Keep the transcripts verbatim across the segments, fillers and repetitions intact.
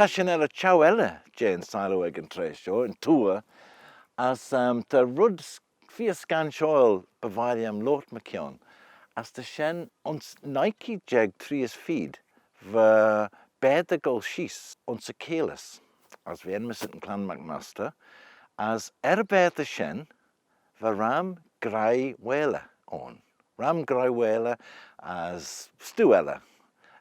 Ta shin er y çheu elley jeh'n siloe ec yn traa shoh, yn toor, as, um, ta red s-, feer scanshoil by vie lhiam loayrt mychione, as ta shen ayns nuy keead jeig tree as feed va baatey goll sheese ayns y Chaolys, as v'eh enmyssit yn Clann Mac Mastey, as er y baatey shen, va ram graih whaler ayn. Ram graih whaler as stoo elley.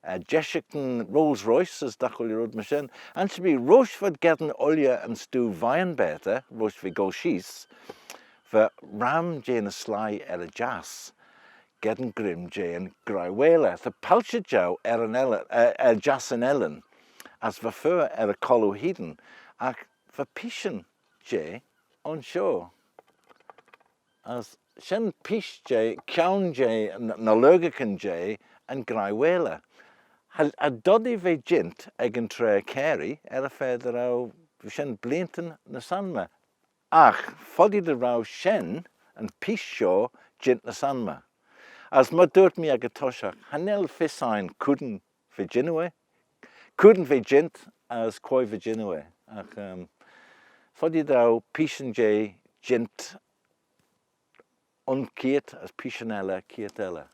Eh, jeshaghyn Rolls Royce as dy chooilley red myr shen. Ansherbee roish v'ad geddyn ooilley yn stoo veih'n baatey, roish v'eh goll sheese, va ram jeh ny sleih er y jiass geddyn greim jeh'n graih whaler. Ta palçhey jeu er yn ellan, eh, er jiass yn ellan, as va fer er y colloo hene, agh va peeshyn jeh ayns shoh. As shen peesh jeh, kione jeh, ny, ny lurgaghyn jeh yn graih whaler. Cha, cha doddee ve jeant ec yn traa Carey, er y fa dy row shen bleeantyn ny s'anmey. Agh foddee dy row shen, yn peesh shoh, jeant ny s'anmey. As myr dooyrt mee ec y toshiaght, cha nel fys ain cooid va jannoo eh, cooid va jeant as quoi va jannoo eh. Agh, um, foddee dy row peeshyn jeh jeant un cheayrt as peeshyn elley cheayrt elley.